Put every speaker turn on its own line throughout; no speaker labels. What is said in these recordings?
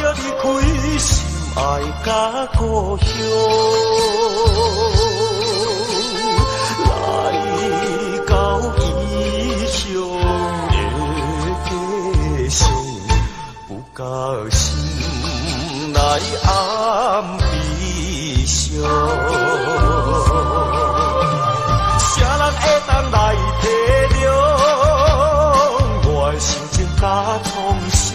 著離開心愛佮故鄉，來到異鄉的家鄉，不甘心內暗悲傷。啥人會當來體諒我的心情佮創傷？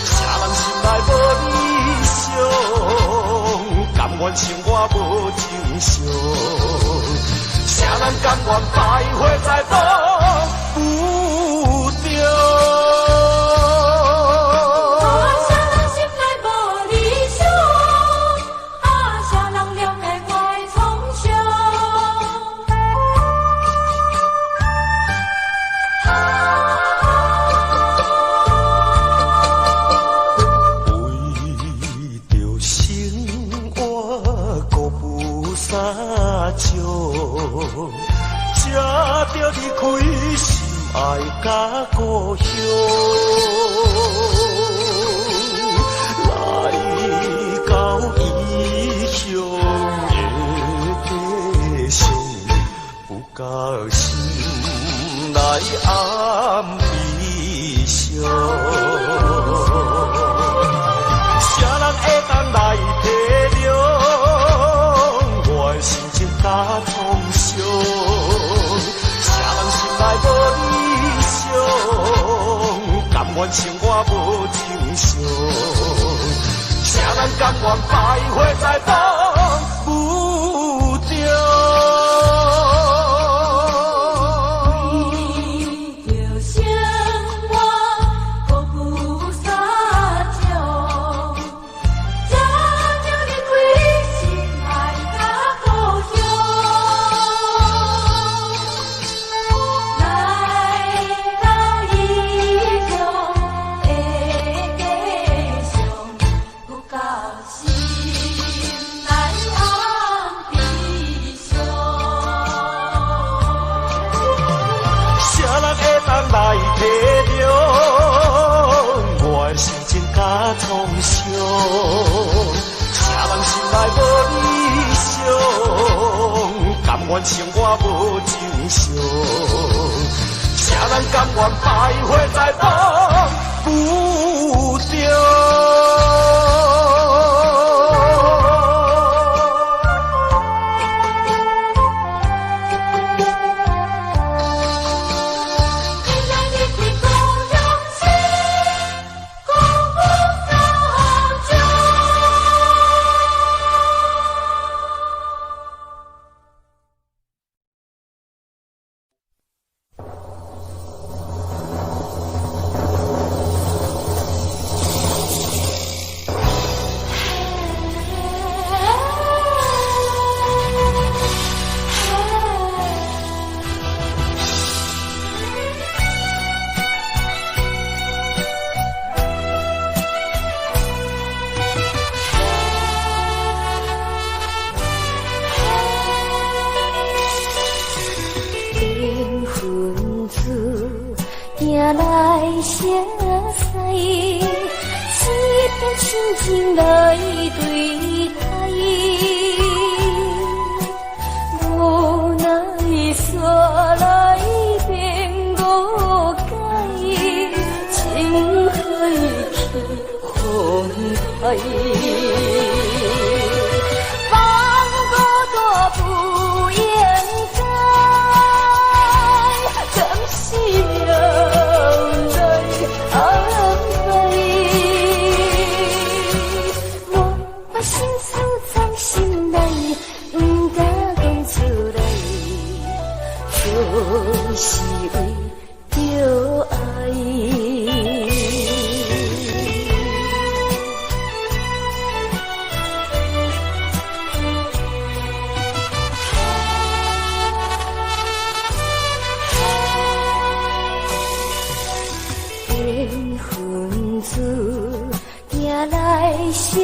啥人心內無理想，甘願生活無情相？啥人甘願徘徊在墓中？
啥人心內無理想？啊，啥人了解我的創傷？
為著生活顧不相招，才著離開心愛佮故鄉，來到異鄉的家鄉，不甘心內暗悲傷。啥人會當來體諒我的心情佮創傷？啥人心內無理想，甘願生活無情相？啥人甘願徘徊在墓中？
為著生活顧不相招，才著離開心愛佮故鄉，來到異鄉的家鄉，不甘心內暗悲傷。
啥人會當來體諒我的心情佮創傷？啥人心內無理想，甘願生活無情相？啥人甘願徘徊在墓中？
天來離開故鄉心，顧不相招。
緣分注定來相似，一片深情來對待，無奈煞來變誤解，情海起風台。放孤單不應該，暫時命來安排。我把心事藏心內，毋敢講出來，總是為著愛。緣分注定來相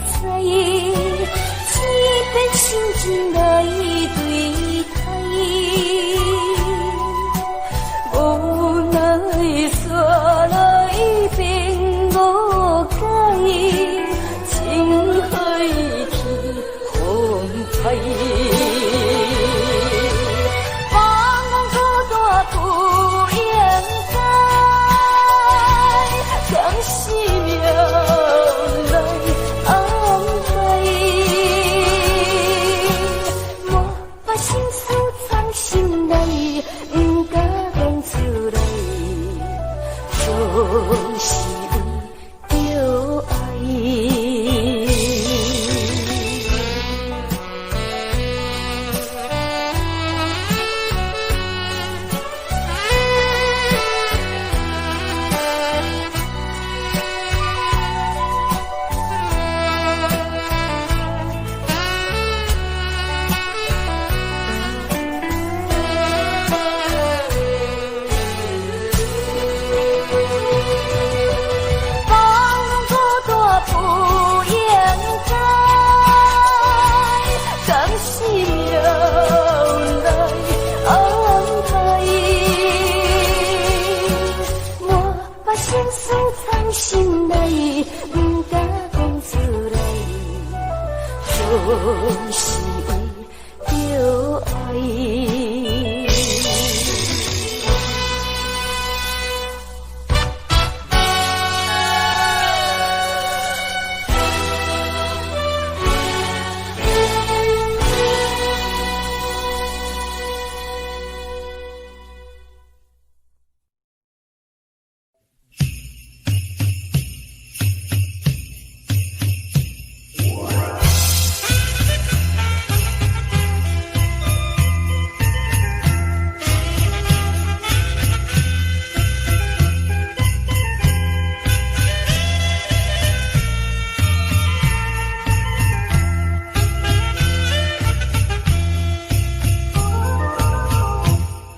似，一片深情來對待，全是為著愛。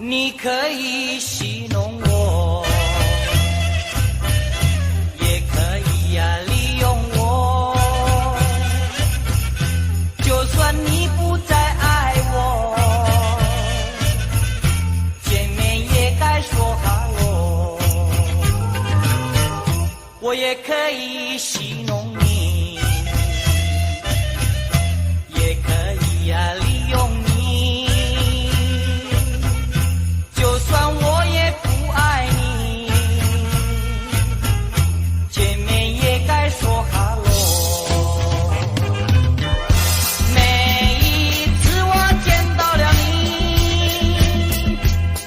你可以戲弄我，也可以呀利用我。就算你不再愛我，見面也該說哈囉。我也可以戲弄你，也可以呀利用你。就算我也不愛你，見面也該說哈囉。每一次我見到了你，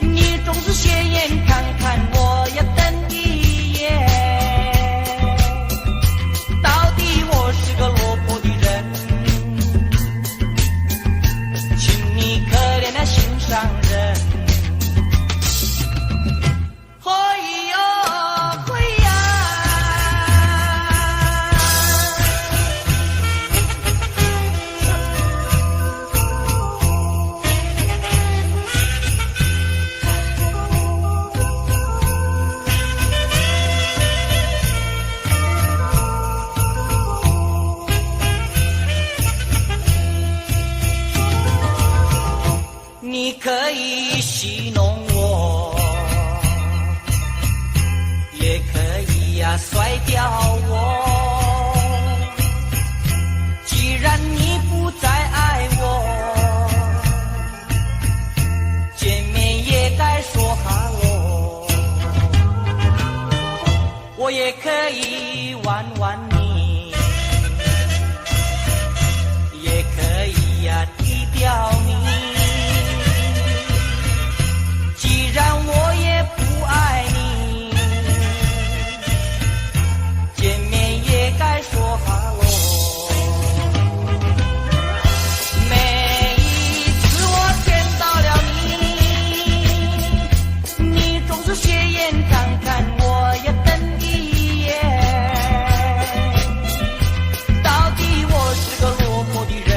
你總是斜眼看看我呀，瞪一眼。到底我是個落魄的人，請你可憐那心上人。嘿喲嘿呀！你可以戲弄我，也可以呀甩掉我。既然你不再愛我，見面也該說哈囉。我也可以玩玩你，也可以呀低調你。既然我也不愛你，見面也該說哈囉。每一次我見到了你，你總是斜眼看看我呀，瞪一眼。到底我是個落魄的人，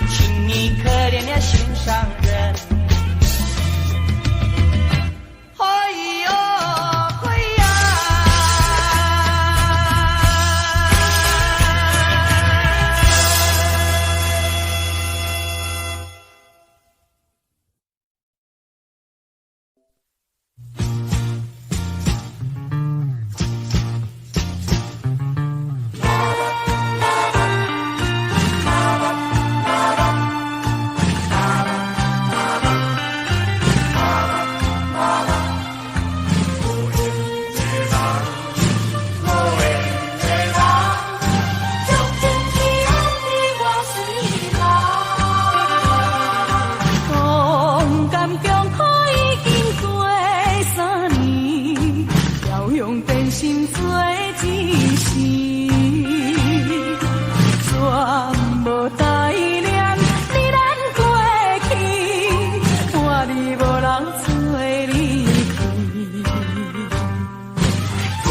請你可憐那心上人。嘿喲嘿呀！
足情去愛你我隨人。
講甘強苦已經過3年，遙向變心做一時，全無大念你咱過去，看你無人做你去。這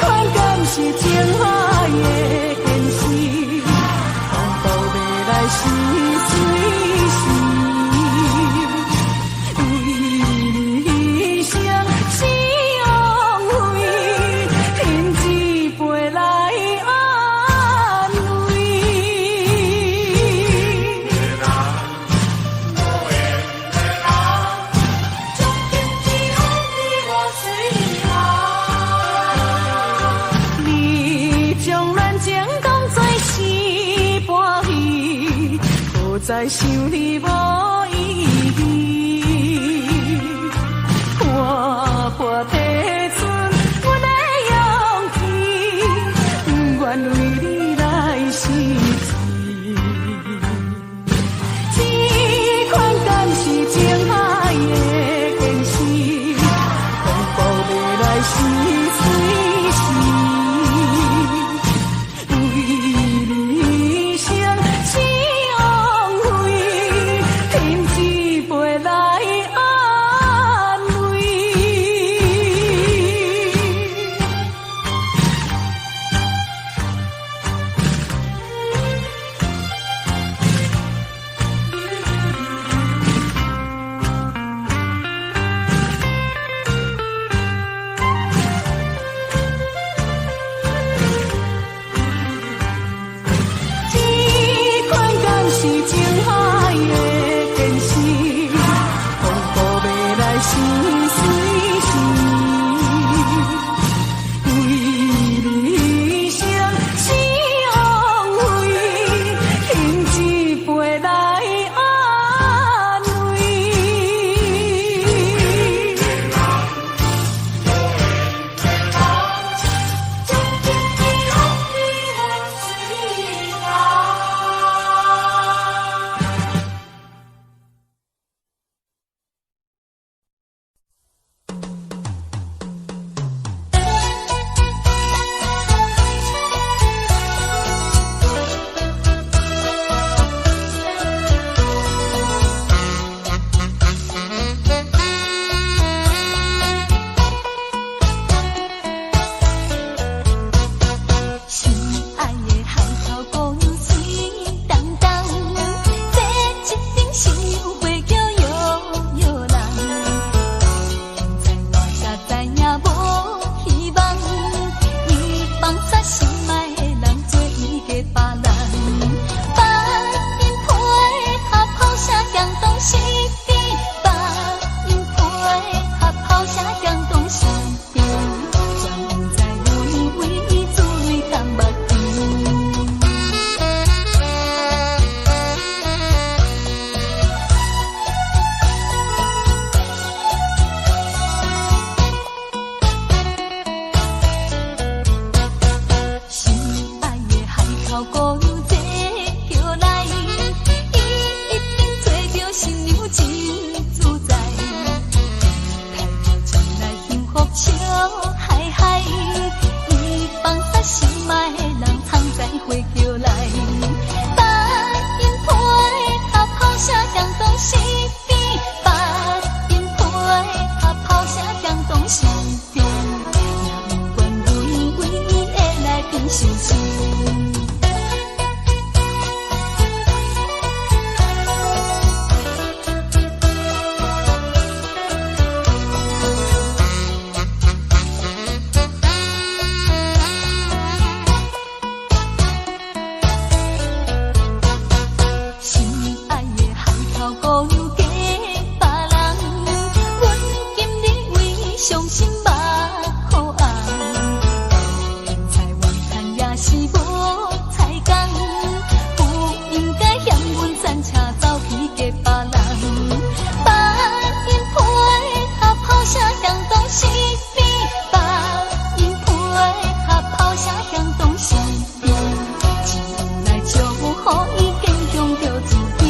款敢是情海的現實？風暴未來是隨時，為你犧牲是枉費，飲一杯來安慰。
足情去愛你我隨人。
你將戀
情當作是伴戲，無再想你無意義。我破提出阮的勇氣，不願為你來失志。這款敢是情海的現實，風暴欲來時隨時，為你生死枉費，斟一杯來安慰。這款敢是情海的現實，風暴欲來時隨時，為你生死枉費，斟一杯來安慰。
心愛的海口姑娘水當當，這一頂新娘花轎搖搖人。現在我才知影無希望，伊放煞心愛的人做伊个別人，別人配合拋下江東西邊，別人配合拋下江東西邊，全不知阮為伊珠淚淌目甜。心愛的海口姑娘坐轎來，伊一定揣著新娘真自在。抬頭前來幸福笑嗨嗨，伊放煞心愛的人藏在花轎內，別人配合拋下江東西邊，別人配合拋下江東西邊，也不管阮為伊會來變相思。心愛的海口姑娘嫁別人，阮今日為伊傷心目眶紅。天菜怨叹也是無彩工，不應該嫌阮賺車走去嫁別人。別人配合拋下江東西邊，別人配合拋下江東西邊，只來祝福伊堅強著自己。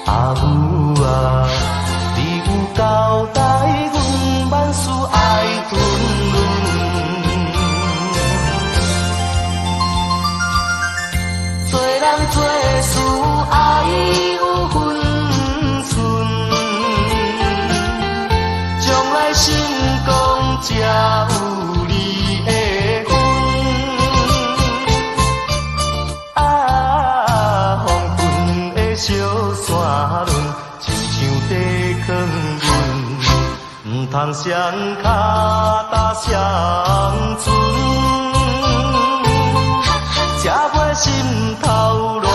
阿母啊，你有交代阮萬事愛吞忍。做人做事愛有分寸，將來成功才有你的份。啊，黃昏的小山崙，親像在囥阮，毋通雙跤踏雙船，才袂心頭亂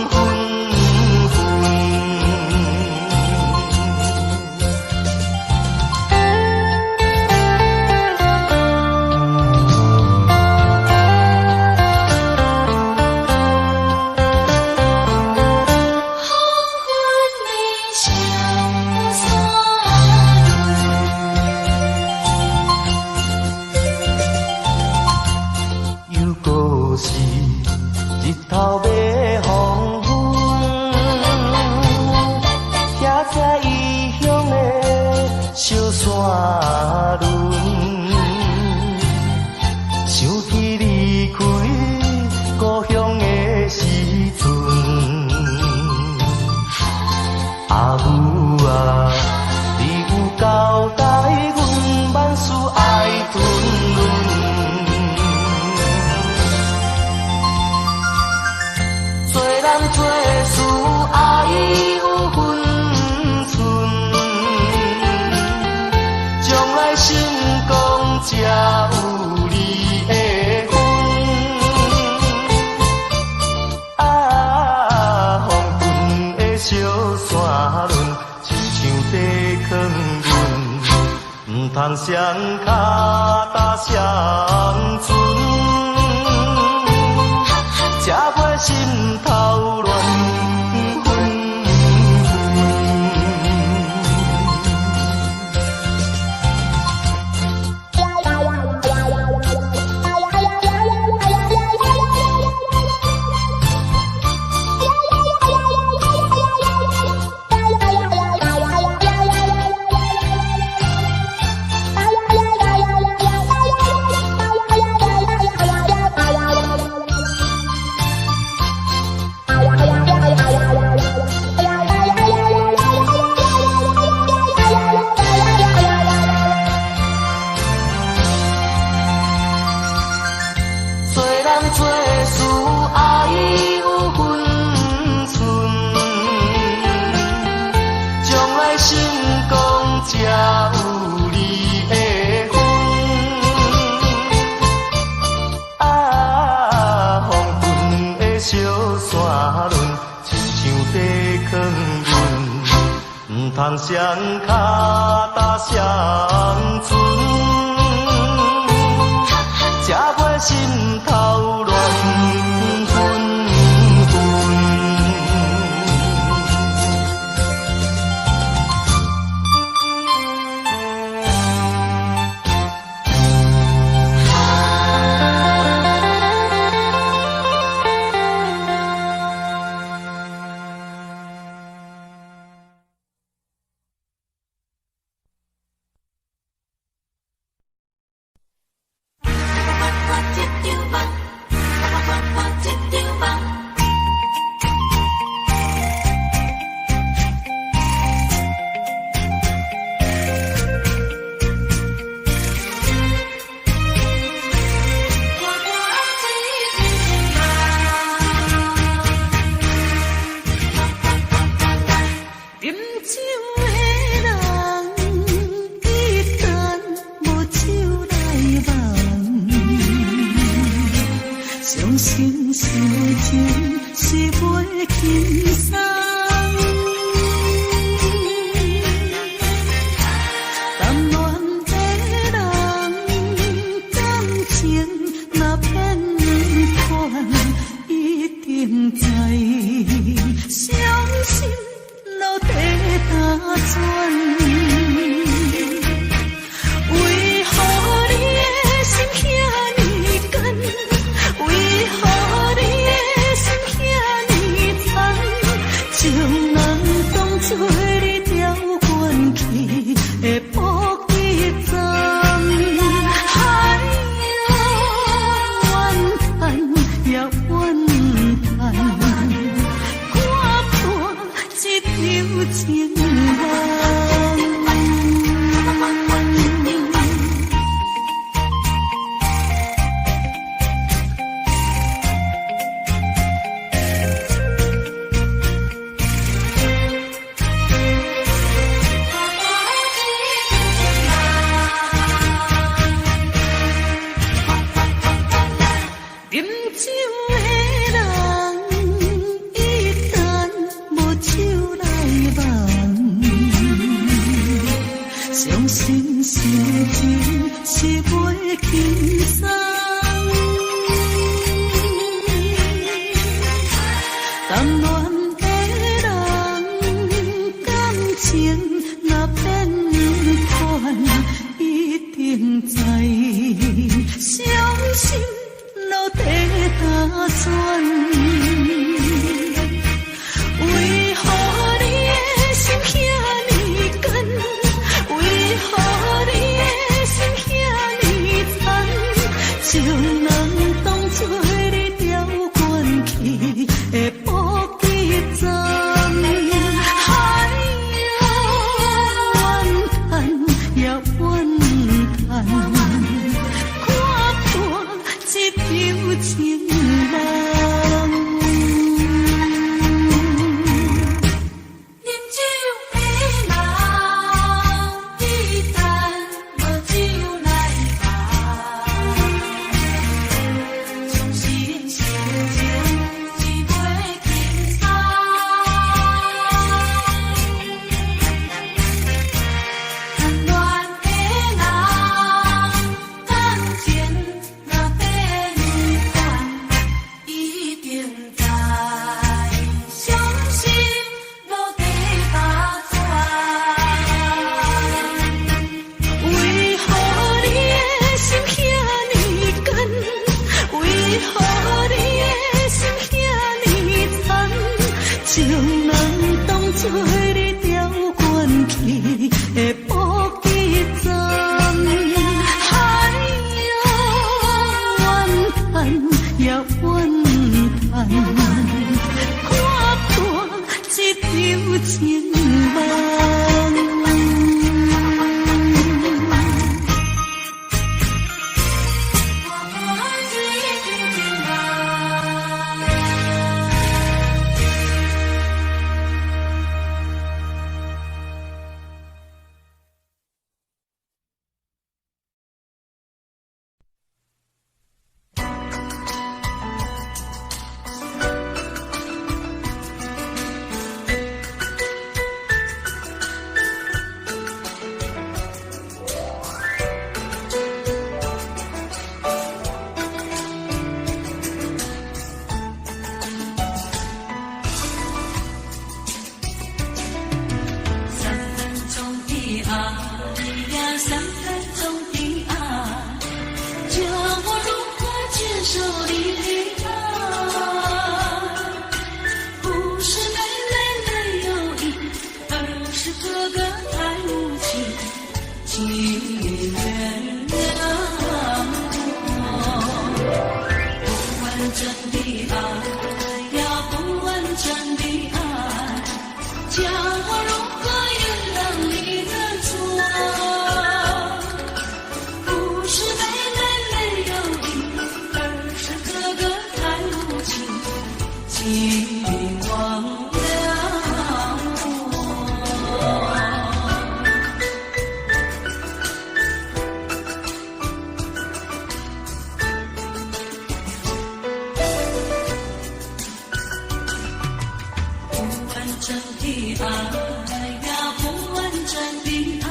紛紛。
黃昏的小山崙，
又閣是日頭欲黃昏，徛在異鄉的小山崙，想起離開故鄉的時陣，阿母啊，你有交代阮萬事愛吞忍。做人做事愛有分寸，將來成功才有你的份。啊，黃昏的小山崙，親像在囥阮，毋通雙跤踏雙船，才袂心頭亂紛紛。做人做事愛有分寸，將來成功才有你的份。啊，黃昏的小山崙，親像在囥阮，毋通雙跤踏雙船，才袂心頭亂紛紛。
斟酒的人，一旦無酒來望，傷心心情是袂輕鬆。甘願的人，感情若變款，一定知傷心落地打轉。為何你的心遐爾堅？為何你的心遐爾殘？情人做你調關去的補給站。海呀，怨嘆也怨嘆，看破這場情夢。饮酒的人，一旦無酒來望，傷心心情是袂輕鬆。談戀的人，感情若變款，一定知傷心落地打轉。為何你的心遐爾堅？為何你的心遐爾殘？將人當作你調關去的補給站。海呀，怨嘆也怨嘆，看破這場情夢。
饮酒的人，一旦無酒來望，傷心心情是袂輕鬆。談戀的人，感情若變款，一定知傷心落地打轉。
為何你的心遐爾堅？為何你的心遐爾殘？將人當作你調關去的補給站。海呀，怨嘆也怨嘆，看破這場情夢。
三分鐘的愛呀，3分鐘的愛，叫我如何接受你的愛？不是妹妹沒有意，而是哥哥太無情，請你原諒我。不完整的愛呀，不完整的愛，叫我如何原諒你的錯？不是妹妹沒有意，而是哥哥太無情，請你忘了我。不完整的愛呀，不完整的愛，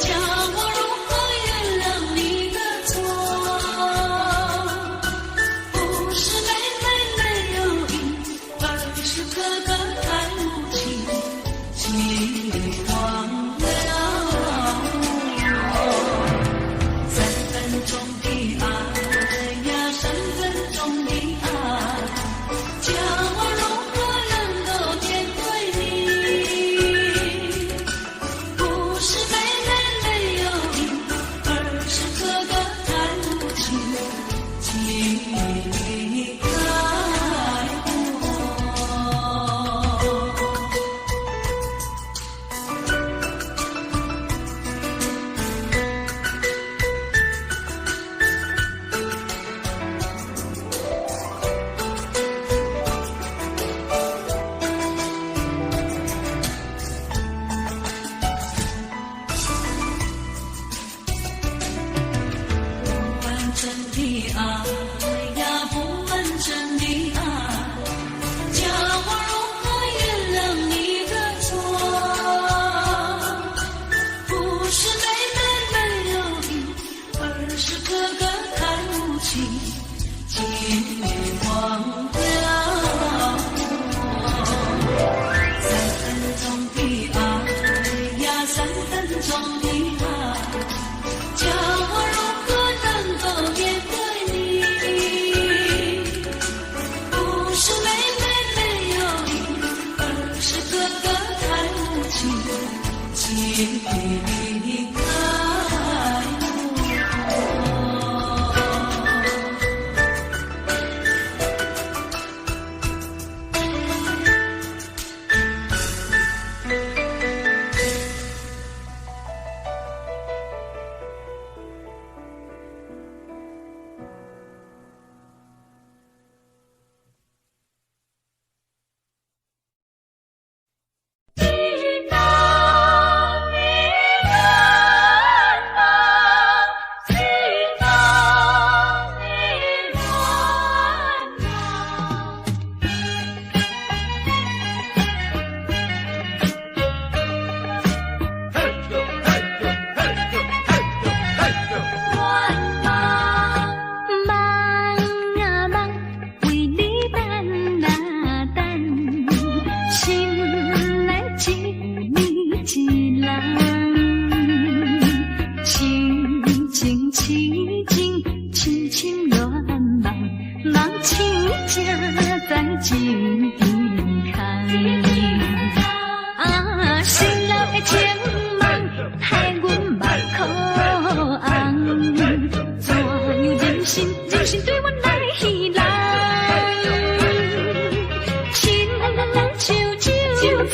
叫我如何原諒你的錯？不是妹妹沒有意，而是哥哥太無情，請你忘了我。3分鐘的愛呀，3分鐘的愛，叫我如何能夠面對你？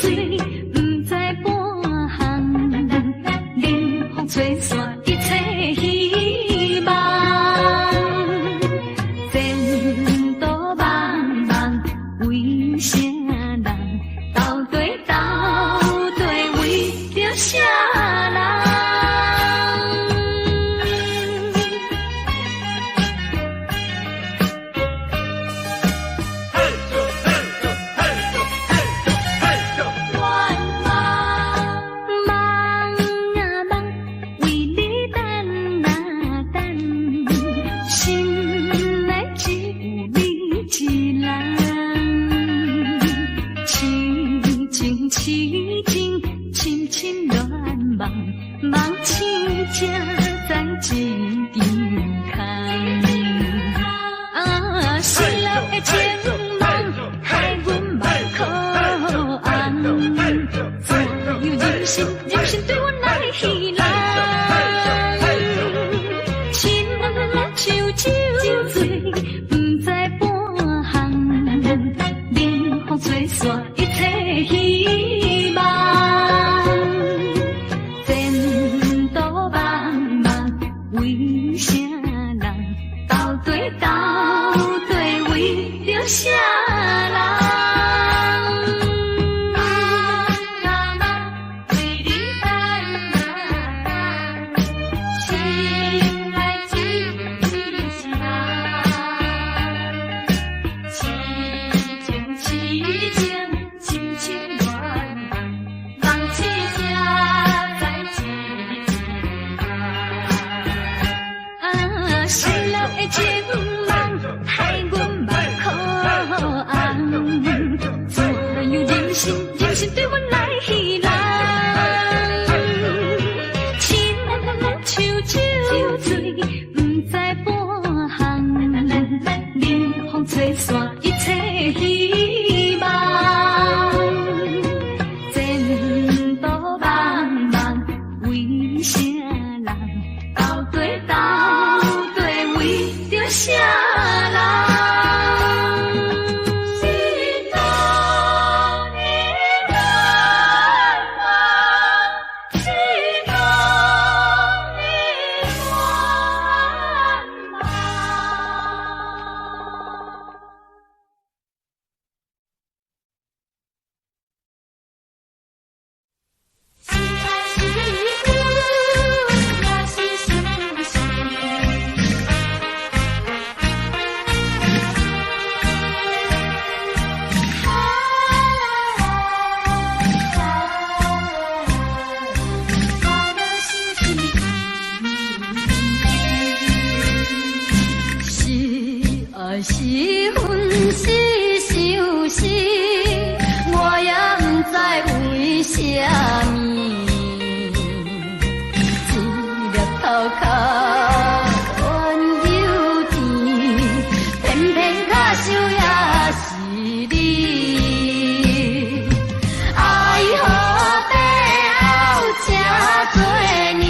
水，毋知半項。冷風吹散一切希望，前途茫茫為啥人？到底到底為著啥人？願望，望啊望，為你等啊等，心內只有你一人。痴情痴情，深深戀夢，夢醒才知一場空。啊，失落的情夢，害阮目眶紅。怎樣忍心忍心對阮來戲弄？親像酒醉，毋知半項。冷風吹散一切希望。前途茫茫，為啥人？到底到底為著啥人？望啊望，為你等啊等，心內只有你一人。痴情痴情，深深戀夢，夢醒才知一場空。啊，失落的情夢，害阮目眶紅。怎樣忍心忍心對阮來戲弄？親像酒醉，毋知半項。冷風吹散一切希望。前途茫茫，為啥人？到底到底為著啥人？心中的願望，心中的願望。是愛是恨，也是相思。
是愛是恨是相思，我也毋知為啥物。一粒頭殼怨又甜，偏偏跤手也是你。愛予白後這多年，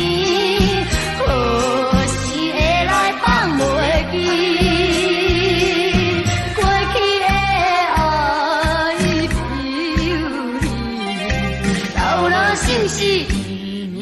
何時會來放袂記？過去的愛比有老老相思绵綿。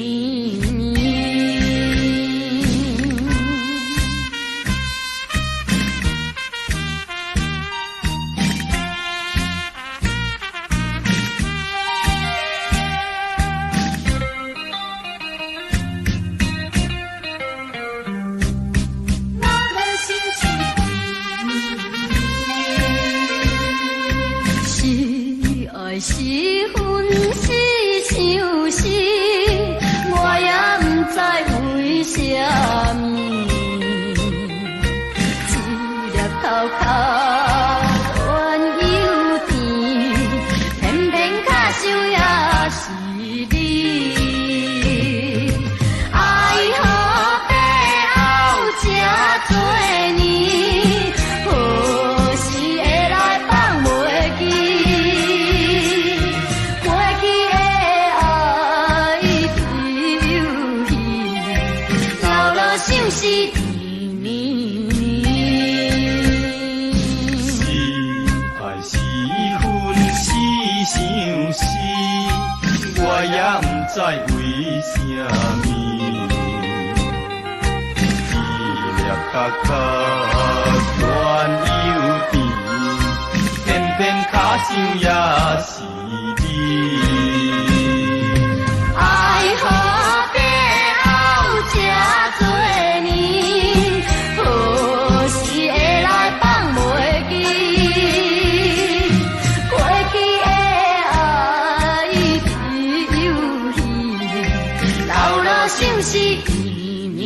老老相思绵绵。
是愛是恨是相思，我也毋知為啥物。一粒頭殼怨又甜，偏偏跤手也是你。愛予白後這多年，何時會來放袂記？過去的愛比有戲，老老相思綿綿。
也毋知為啥物。一粒角角酸又甜，偏偏跤想也是你。
愛予變後這多年，何時會來放袂記？過去的愛只有彼，留落相思綿綿。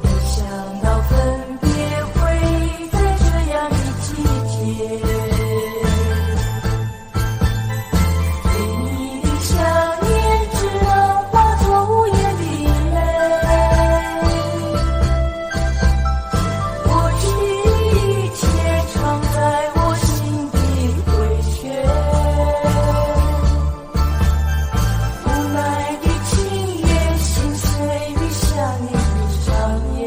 沒想到分別會在這樣的季節，對你的想念只能化作無言的淚。過去的一切常在我心底迴旋，無奈的情緣，心碎的想念的長夜。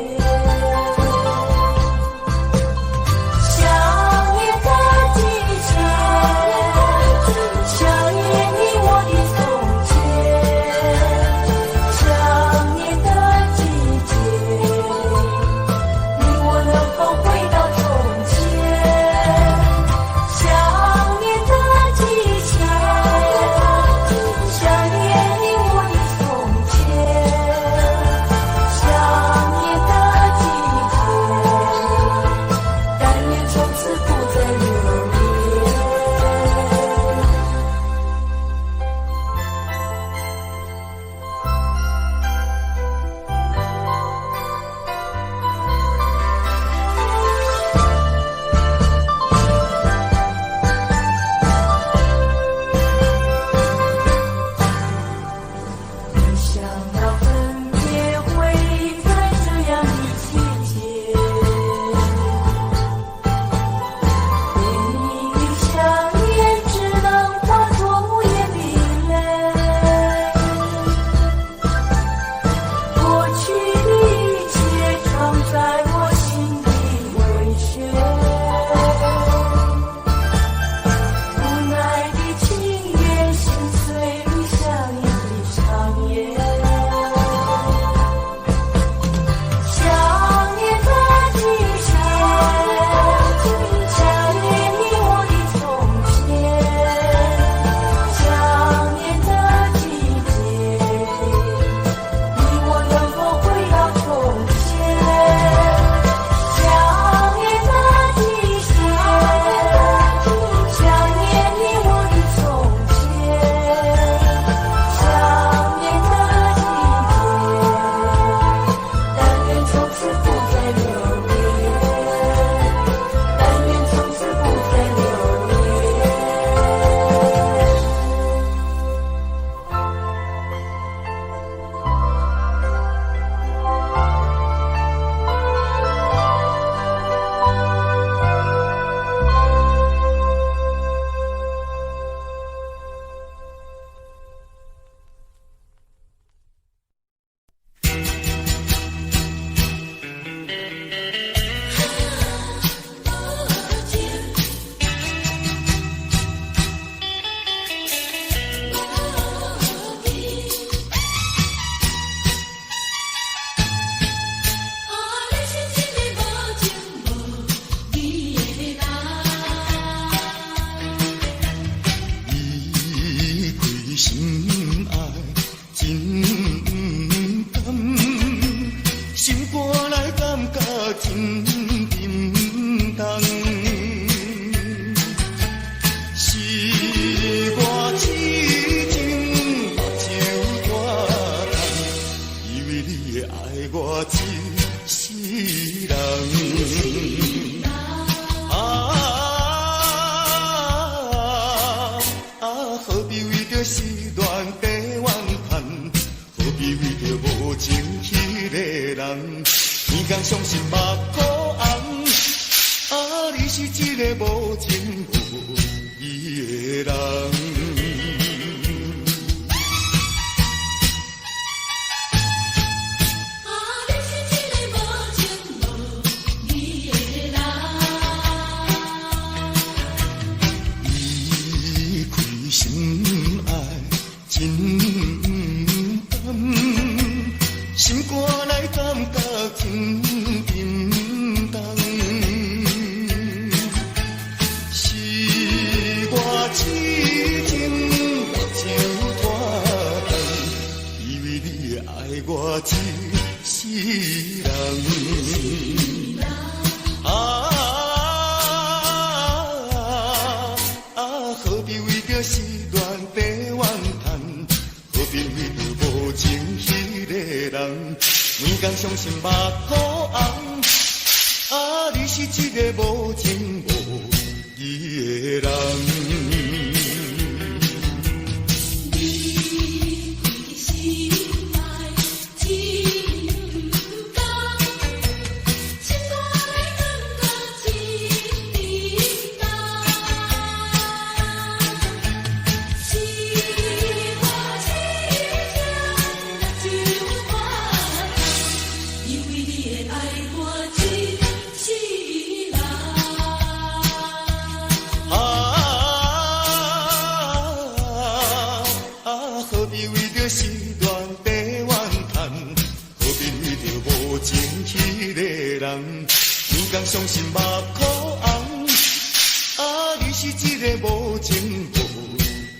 想念的季節，想念你我的從前。想念的季節，你我能否回到從前？想念的季節，想念你我的從前。想念的季節，但願從此不再留戀。沒想到分別會在這樣的季節，對你的想念只能化作無言的淚。過去的一切常在我心底迴旋，無奈的情緣，心碎的想念的長夜。想念的季節，想念你我的從前。想念的季節，你我能否回到從前？想念的季節，想念你我的從前。想念的季節，但願從此不再留戀。但願從此不再留戀。
啊，你是一个無情無義的人。
離開心愛真毋甘，心肝內感覺真沉重。是我痴情目睭大空，以為你會愛我一世人。心目苦紅。啊，你是一个無情無義的人。
啊，你是一个無情無義的人。
離開心愛真不甘，心肝內感覺真沉重。是我痴情目睭拖長，以為你愛我一世人。啊啊！何必為著失戀地怨嘆？何必為著無情彼个人？每工傷心目苦紅。啊，你是一個無情無義的人。
離開心愛真不甘，心肝內感覺真沉重。是我痴情目睭拖長，以為你會愛我一世人。
啊啊！何必為著失戀地怨嘆？何必為著無情彼个人？每工傷心目苦紅。啊，你是一個無情無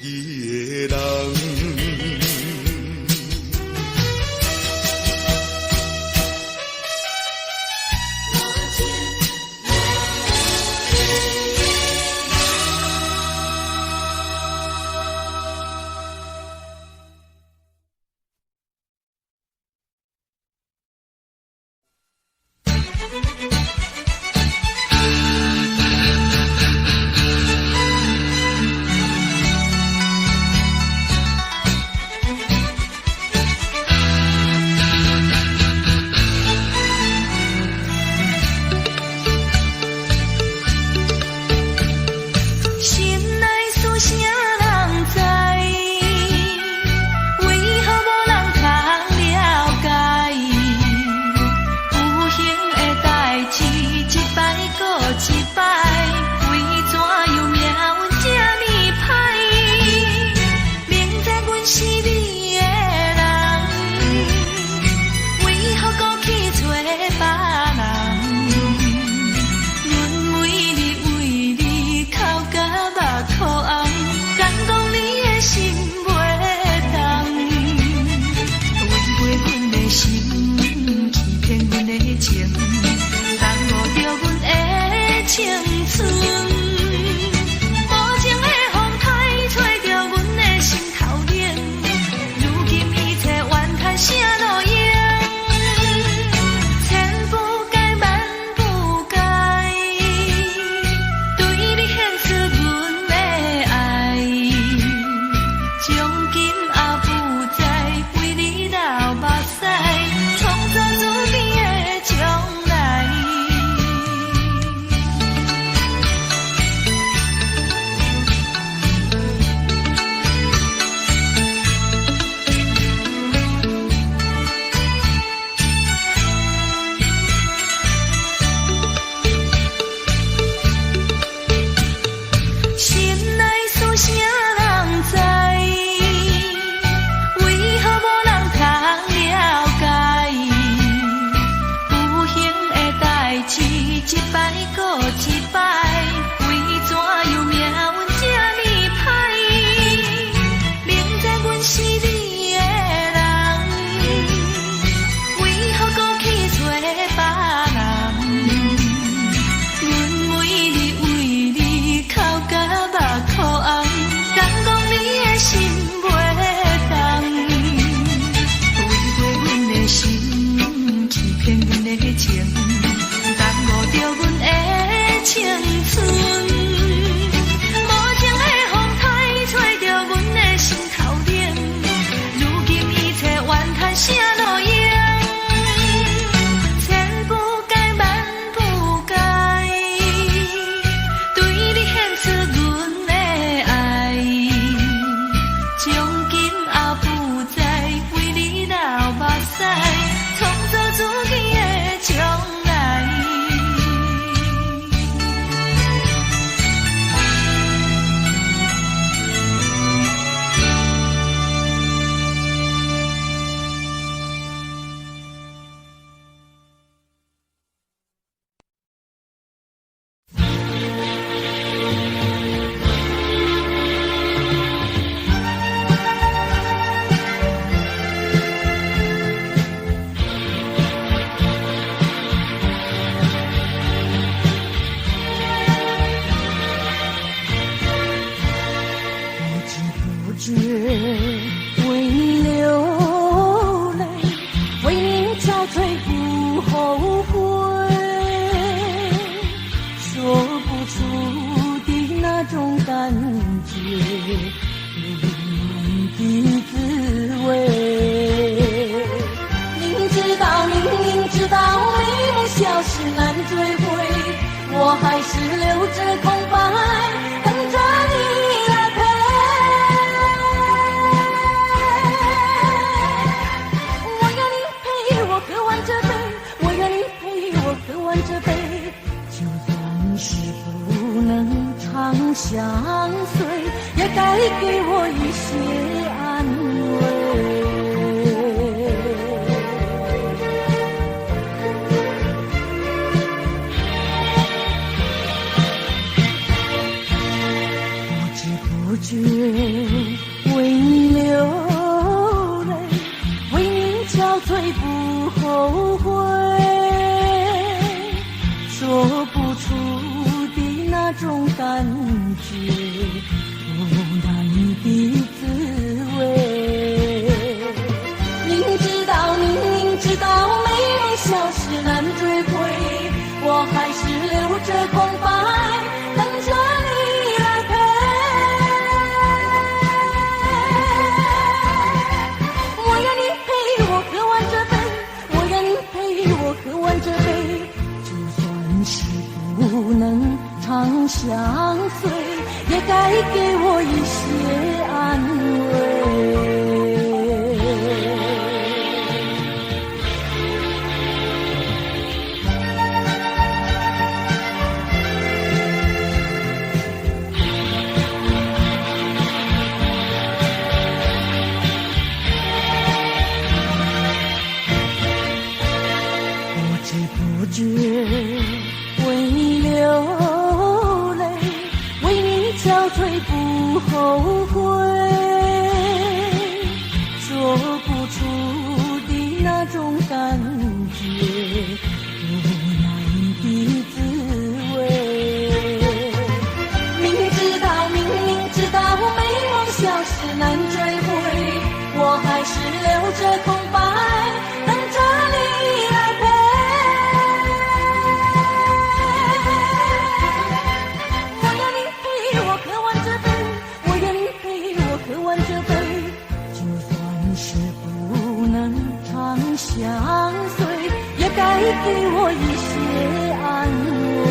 義的人。
無情無義的人。
心內事啥人知？為何無人通了解？有形的代誌一擺閣一擺，為怎樣命運這呢歹？明知阮是你的人，為何閣去找別人？阮為你為你哭甲目眶紅，敢講你的心袂動？違背阮的心，欺騙阮的情，耽誤著阮的青春。無情的風颱吹著阮的心頭冷，如今一切怨嘆啥路用？千不該萬不該，對你獻出阮的愛。從今後不再為你流目屎，創造自己的將來。心內事啥人知？為何無人通了解？有形的代誌一擺閣一擺，為怎樣命運這呢歹？明知阮是你的人，為何閣去找別人？阮為你為你哭甲目眶紅，敢講你的心袂動？違背阮的心，欺騙阮的情，耽誤著阮的青
消失難追回，我還是留著空白，等著你來陪。我願你陪我喝完這杯，我願你陪我喝完這杯，就算是不能長相隨，也該給我一些安慰。不知不覺為你流淚，為你憔悴不後悔，說不出的那種感覺，無奈的滋味。明知道，明明知道美夢消失難追回，我還是留著空白，等著你來陪。我願你陪我喝完這杯，我願你陪我喝完這杯，就算是不能長相隨，也該給我一些安慰。不知不覺為你流淚，為你憔悴不後悔，說不出的那種感覺，無奈的滋味。明知道，明明知道美夢消失難追回，我還是留著空白，等著你來陪。我要你陪我喝完這杯，我願你陪我喝完這杯，就算是不能長相隨，也該給我一些安慰。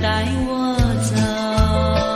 帶我走。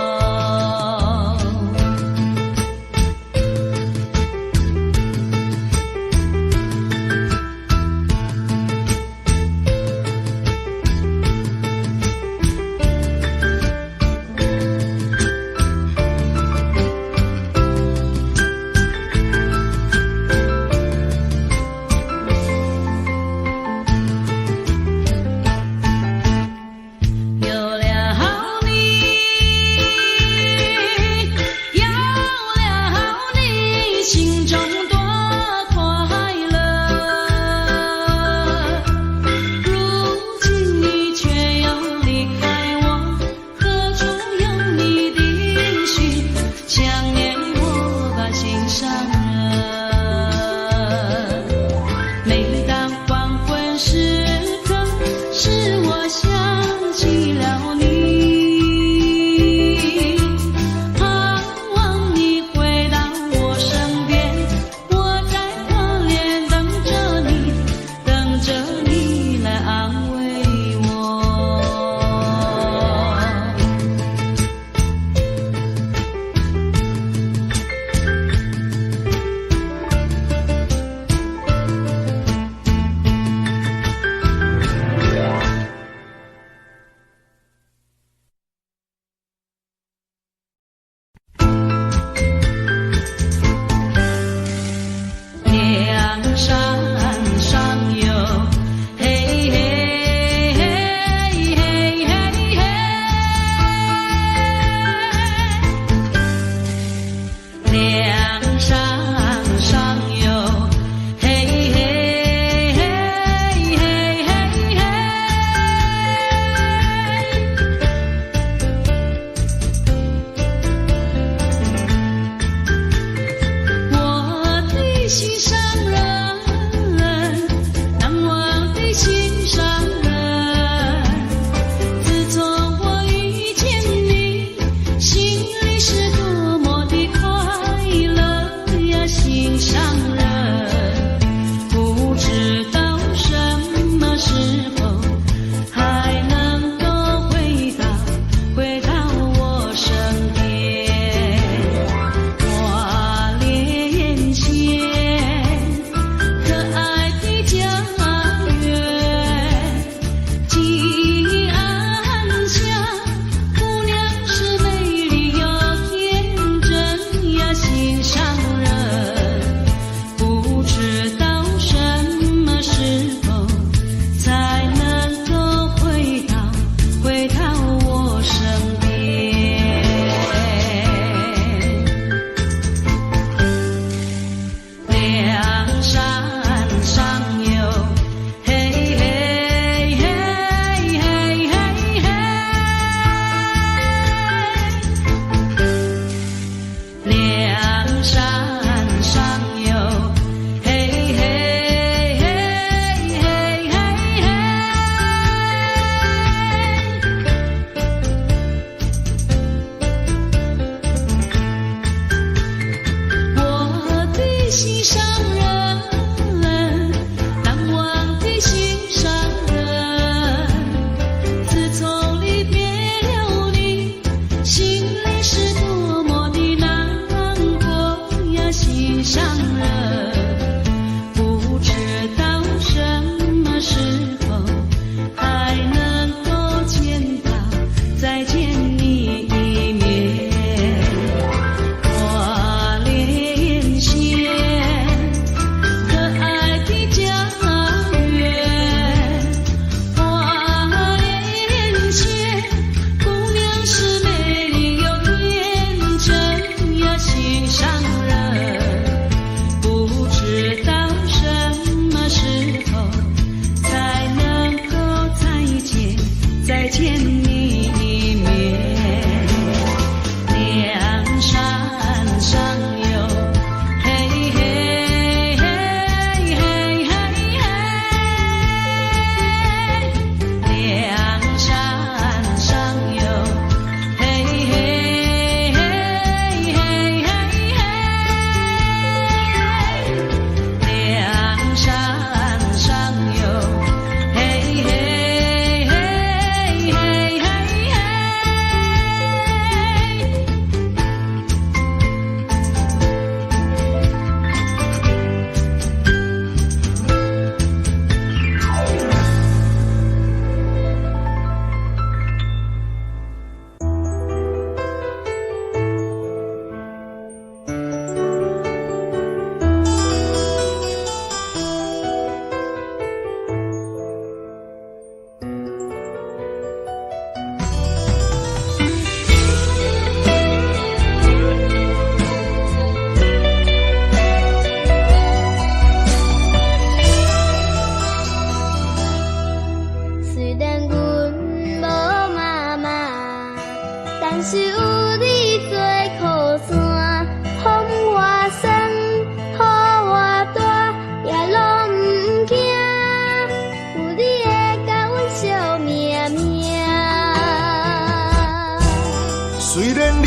雖然恁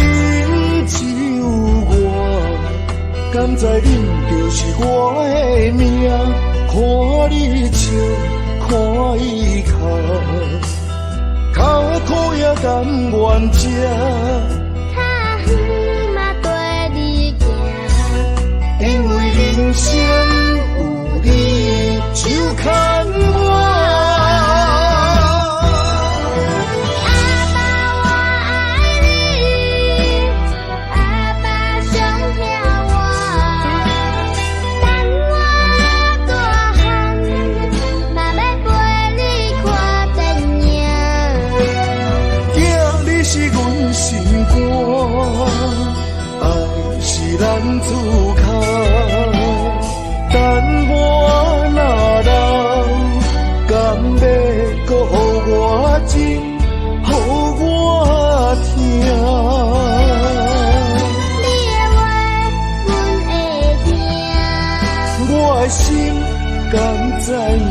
只有我，敢知恁就是我的命？看你笑，看伊哭，較苦也甘願吃。
較遠嘛綴你行，
因為人生有你手牽我。
阿爸我愛你，阿爸上疼我。等我大漢，嘛欲陪你看電影。
囝，你是阮心肝，愛是男子漢。等我若老，敢欲閣予我情，予我疼？
你的話，阮會聽。
我的心敢知影？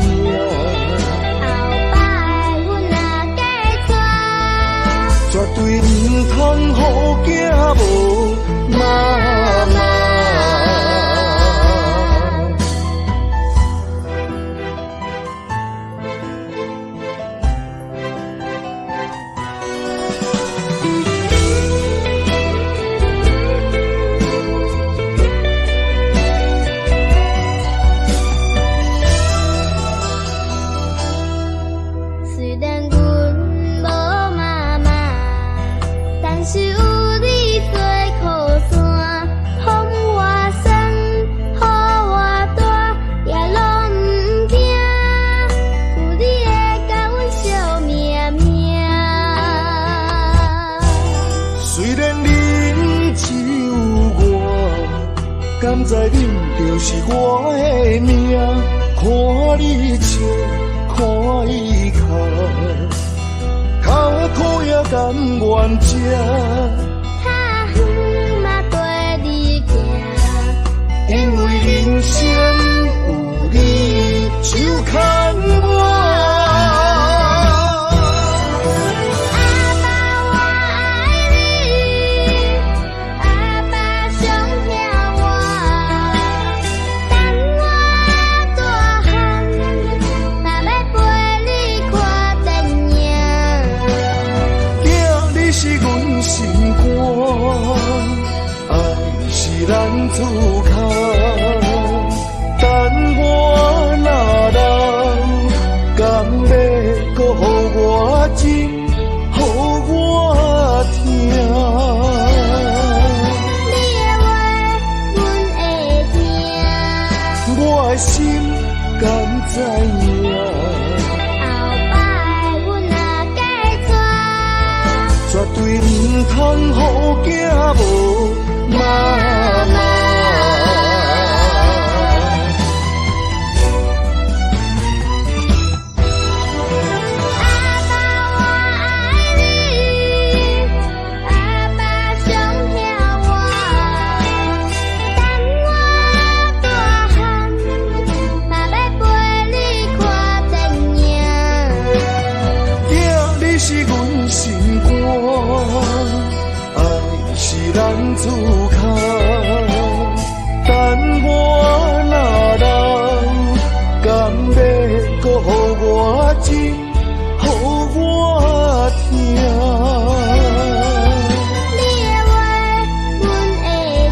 後擺阮若嫁娶，
絕對毋通予囝無媽媽。
雖然阮無媽媽，但是有你做靠山，風偌酸，雨偌大，也攏毋驚。有你會共阮惜命命。
雖然恁只有我，敢知恁就是我的命？看你笑，看伊哭，較苦也甘願吃。
較遠嘛綴你行，
因為人生有你手牽我。
阿爸我愛你，阿爸上疼我。等我大漢，嘛欲陪你看電影。
囝，你是阮心肝，愛是男子漢。等我若老，敢欲閣予我情，予我疼？
你的話，阮會聽。
我的心敢知影？
後擺阮若嫁娶，
絕對毋通予囝無媽媽。
阿爸我愛你，阿爸上疼我。等我大漢，嘛欲陪你看電影。
囝，你是阮心肝，愛是男子漢。等我若老，敢欲閣予我情，予我疼？
你的話，阮會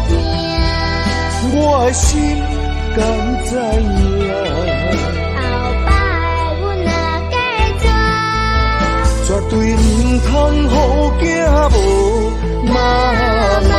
聽。
我的心敢知影？
後擺阮若嫁娶，
絕對毋通予囝無媽媽。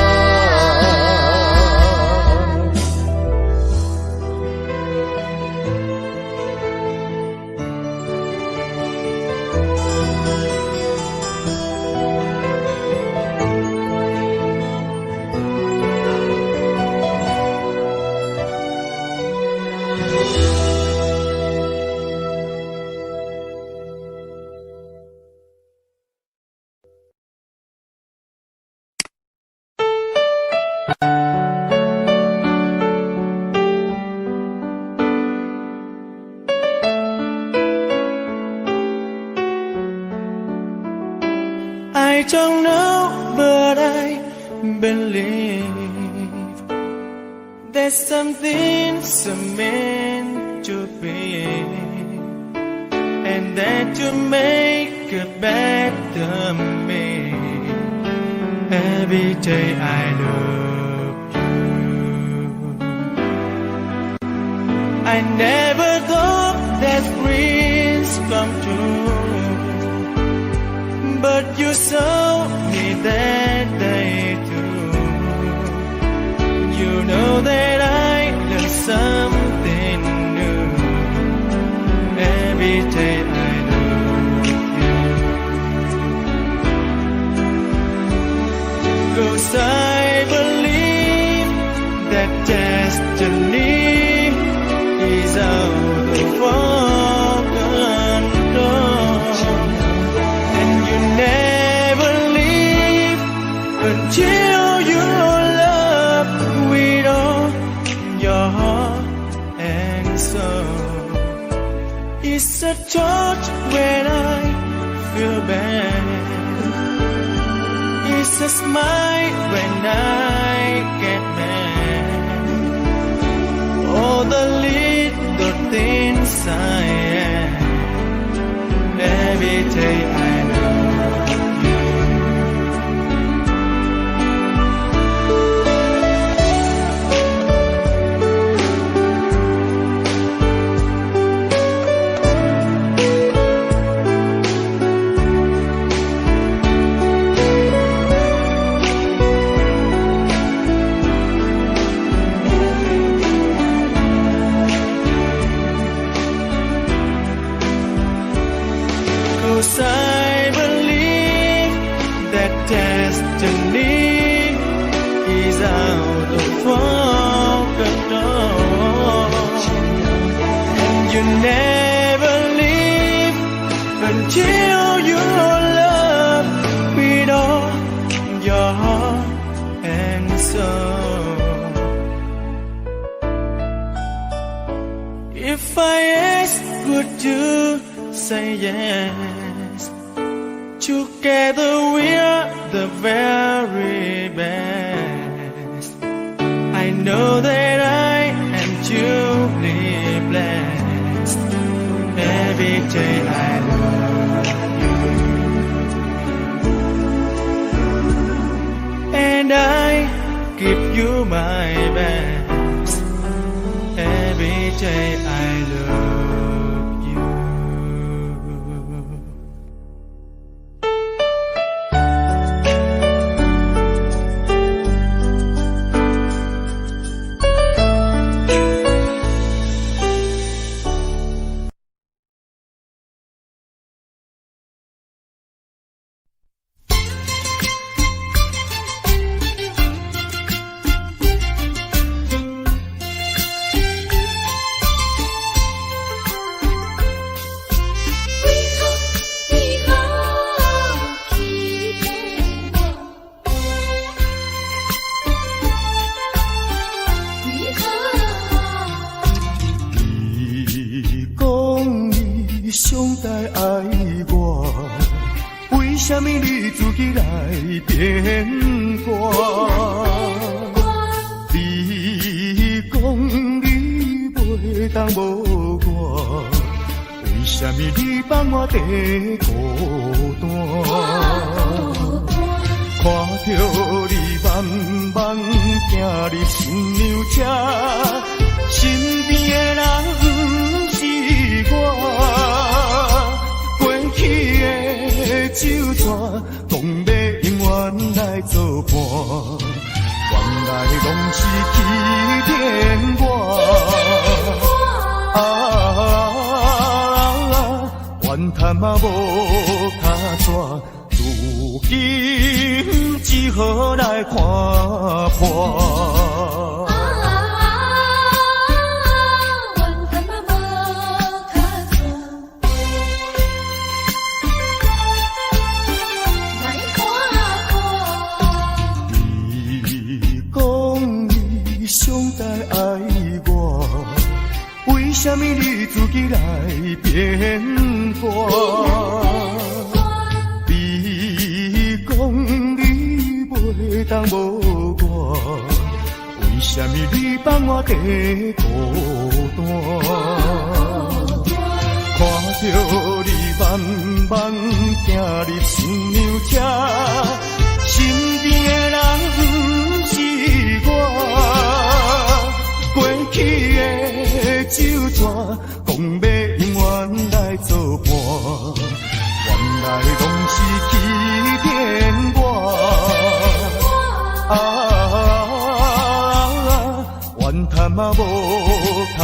I don't know, but I
Believe that something's meant to be, and that you make a better me. Every day I love you. I never thought that dreams come true, but you saw me that day too. You know that I learned something new every day I love you. 'Cause I believe that destiny is out of our control, and you never leave until you love with all your heart and soul. It's a touch when I feel bad. It's a smile when I get mad. All the little things I am. Every day I love you. 'Cause I believe that destiny is out of our control, and you never leave until you love with all your heart and soul. If I ask, would you say yes? Together we're the very best. I know that I am truly blessed. Every day I love you. And I give you my best. Every day I love you.
為何為何欺騙我？為何？
你講你上大愛我，為啥物你自己來變卦？你講你袂當無我，為啥物你放我佇孤單？看著你慢慢行入新娘車，身邊的人毋是我。過去的酒桌，講欲永遠來作伴，原來攏是欺騙我。啊，怨叹嘛無跤紙，如今只好來看破。
啊，怨叹嘛無跤紙，來看破。
你講你上大愛我，為啥物你自己來變卦？你講你袂當無啥物你放我佇孤單？看著你慢慢行入新娘車，身邊的人毋是我。過去的酒桌，講欲永遠來做伴，原來攏是欺騙我。啊，怨嘆嘛無跤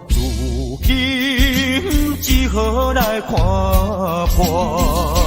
紙，如今只好來看破。